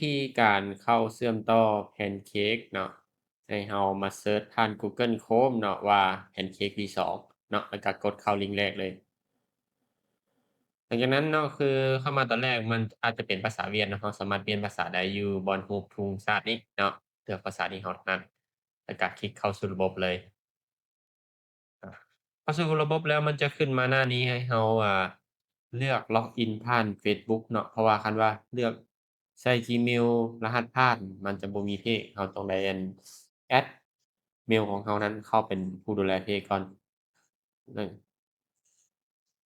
ທີການເຂົ້າເຊື່ອມຕໍ່ Pancake ເນາະ ໃຫ້ເຮົາມາເສີດຜ່ານ Google Chrome ເນາະ ວ່າ Pancake ວີສອງ ເນາະ ແລ້ວກໍກົດເຂົ້າລິ້ງແລກເລີຍ. ຫຼັງຈາກນັ້ນເນາະ ຄືເຂົ້າມາຕອນແລກມັນອາດຈະເປັນພາສາຫວຽດເນາະ, ເຮົາສາມາດປ່ຽນພາສາໄດ້ຢູ່ບ່ອນຮູບທຸງຊາດນີ້ເນາະ, ເລືອກພາສາທີ່ເຮົາຖະໜັດ ແລ້ວກໍຄລິກເຂົ້າສູ່ລະບົບເລີຍ. ອາ ເຂົ້າສູ່ລະບົບແລ້ວມັນຈະຂຶ້ນມາໜ້ານີ້ໃຫ້ເຮົາ ອາ ເລືອກ log in ຜ່ານ Facebook ເນາະ, ເພາະວ່າຄັນວ່າເລືອກໃສ່ Gmail ລະຫັດຜ່ານ ມັນຈະບໍ່ມີ Page, ເຮົາຕ້ອງໄດ້ ອັນ add mail ຂອງເຮົານັ້ນເຂົ້າເປັນຜູ້ດູແລ Page ກ່ອນ.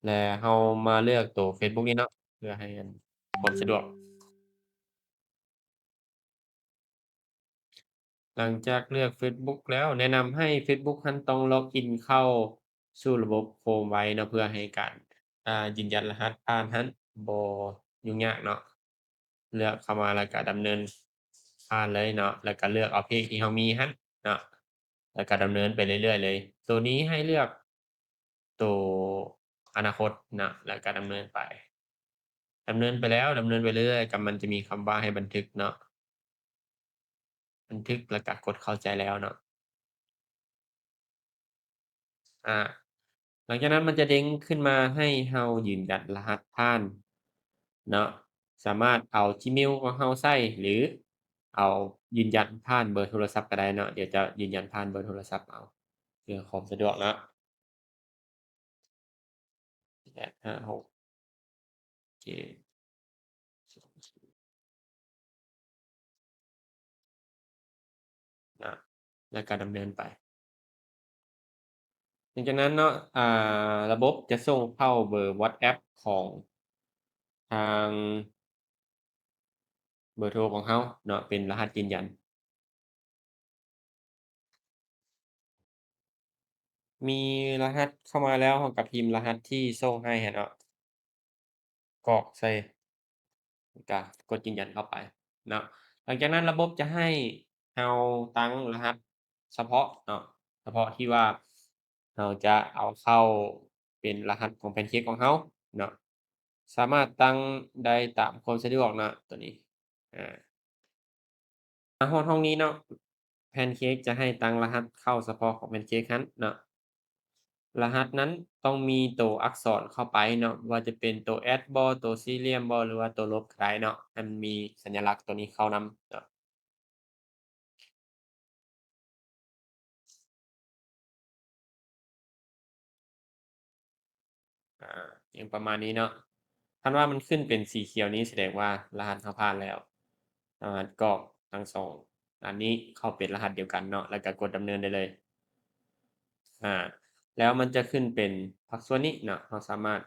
ແລະເຮົາມາເລືອກໂຕ Facebook ນີ້ເນາະ ເພື່ອໃຫ້ ອັນ ຄວາມສະດວກ. ຫຼັງຈາກເລືອກ Facebook ແລ້ວ ແນະນຳໃຫ້ Facebook ຫັ້ນຕ້ອງ log in ເຂົ້າສູ່ລະບົບ Chrome ໄວ້ເນາະ ເພື່ອໃຫ້ການ ອາ ຢືນຢັນລະຫັດຜ່ານຫັ້ນບໍ່ຫຍຸ້ງຍາກເນາະ. ເລືອກເຂົ້າມາແລ້ວກະດຳເນີນຜ່ານເລີຍເນາະ, ແລ້ວກະເລືອກເອົາ Page ທີ່ເຮົາມີຫັ້ນເນາະ ແລ້ວກະດຳເນີນໄປເລື້ອຍໆເລີຍ. ໂຕນີ້ໃຫ້ເລືອກໂຕອະນາຄົດເນາະ ແລ້ວກະດຳເນີນໄປ. ດຳເນີນໄປແລ້ວ ດຳເນີນໄປເລື້ອຍໆ ກະມັນຈະມີຄຳວ່າໃຫ້ບັນທຶກເນາະ, ບັນທຶກ ແລ້ວກະກົດເຂົ້າໃຈແລ້ວເນາະ. ອາ ຫຼັງຈາກນັ້ນມັນຈະເດ້ງຂຶ້ນມາໃຫ້ເຮົາຢືນຢັນລະຫັດຜ່ານເນາະ, ສາມາດເອົາ Gmail ຂອງເຮົາໃສ່ ຫຼື ເອົາຢືນຢັນຜ່ານເບີໂທລະສັບກໍໄດ້ເນາະ. ດຽວຈະຢືນຢັນຜ່ານເບີໂທລະສັບເອົາ ເພື່ອຄວາມສະດວກເນາະ. ແປດຫ້າຫົກ ເຈັດ ເນາະ ແລ້ວກໍດຳເນີນໄປ. ຫຼັງຈາກນັ້ນເນາະ ອາ ລະບົບຈະສົ່ງເຂົ້າເບີ WhatsApp ຂອງທາງເບີໂທຂອງເຮົາເນາະ ເປັນລະຫັດຢືນຢັນ. ມີລະຫັດເຂົ້າມາແລ້ວ ເຮົາກໍພິມລະຫັດທີ່ສົ່ງໃຫ້ຫັ້ນເນາະ ກອກໃສ່ ແລ້ວກະກົດຢືນຢັນເຂົ້າໄປເນາະ. ຫຼັງຈາກນັ້ນລະບົບຈະໃຫ້ເຮົາຕັ້ງລະຫັດສະເພາະເນາະ ສະເພາະທີ່ວ່າເຮົາຈະເອົາເຂົ້າເປັນລະຫັດຂອງ Pancake ຂອງເຮົາເນາະ. ສາມາດຕັ້ງໄດ້ຕາມຄວາມສະດວກເນາະ ໂຕນີ້. ອາ ມາຮອດຫ້ອງນີ້ເນາະ Pancake ຈະໃຫ້ຕັ້ງລະຫັດເຂົ້າສະເພາະຂອງ Pancake ຫັ້ນເນາະ. ລະຫັດນັ້ນຕ້ອງມີໂຕອັກສອນເຂົ້າໄປເນາະ, ບໍ່ວ່າຈະເປັນໂຕແອັດບໍ ໂຕສີ່ຫຼ່ຽມບໍ ຫຼືວ່າໂຕລົບກໍໄດ້ເນາະ, ໃຫ້ມັນມີສັນຍະລັກໂຕນີ້ເຂົ້ານຳເນາະ. ອາ ຫຍັງປະມານນີ້ເນາະ. ຄັນວ່າມັນຂຶ້ນເປັນສີຂຽວນີ້ ສະແດງວ່າລະຫັດເຮົາຜ່ານແລ້ວ. ສາມາດກອກທັງສອງອັນນີ້ເຂົ້າເປັນລະຫັດດຽວກັນເນາະ ແລ້ວກໍກົດດຳເນີນໄດ້ເລີຍ. ອາ ແລ້ວມັນຈະຂຶ້ນເປັນພາກສ່ວນນີ້ເນາະ, ເຮົາສາມາດ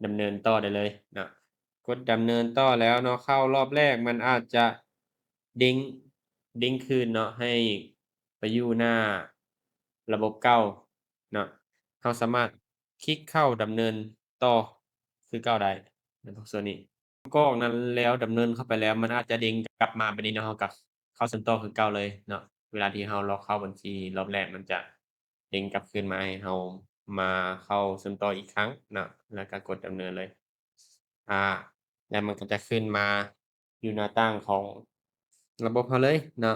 ດຳເນີນຕໍ່ໄດ້ເລີຍເນາະ. ກົດດຳເນີນຕໍ່ແລ້ວເນາະ, ເຂົ້າລອບແລກມັນອາດຈະເດ້ງ ເດ້ງຄືນເນາະ ໃຫ້ໄປຢູ່ໜ້າລະບົບເກົ່າເນາະ. ເຮົາສາມາດຄລິກເຂົ້າດຳເນີນຕໍ່ຄືເກົ່າໄດ້ໃນພາກສ່ວນນີ້. ກອກນັ້ນແລ້ວດຳເນີນເຂົ້າໄປແລ້ວ ມັນອາດຈະເດ້ງກັບມາແບບນີ້ເນາະ, ເຮົາກໍເຂົ້າເຊື່ອມຕໍ່ຄືເກົ່າເລີຍເນາະ. ເວລາທີ່ເຮົາລັອກເຂົ້າບັນຊີລອບແລກ ມັນຈະເດ້ງກັບຄືນມາໃຫ້ເຮົາມາເຂົ້າເຊື່ອມຕໍ່ອີກຄັ້ງເນາະ, ແລ້ວກໍກົດດຳເນີນເລີຍ. ອາ ແລ້ວມັນກໍຈະຂຶ້ນມາຢູ່ໜ້າຕ່າງຂອງລະບົບເຮົາເລີຍເນາະ.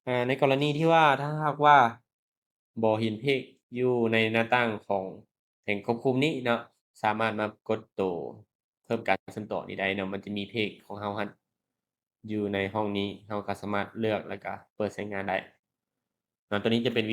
ອາ ໃນກໍລະນີທີ່ວ່າ ຖ້າຫາກວ່າບໍ່ເຫັນເພຈຢູ່ໃນໜ້າຕ່າງຂອງແທ່ງຄວບຄຸມນີ້ເນາະ, ສາມາດມາກົດໂຕເພີ່ມການເຊື່ອມຕໍ່ນີ້ໄດ້ເນາະ. ມັນຈະມີເພຈຂອງເຮົາຫັ້ນຢູ່ໃນຫ້ອງນີ້, ເຮົາກໍສາມາດເລືອກ ແລ້ວກໍເປີດໃຊ້ງານໄດ້ເນາະ. ໂຕນີ້ຈະເປັນ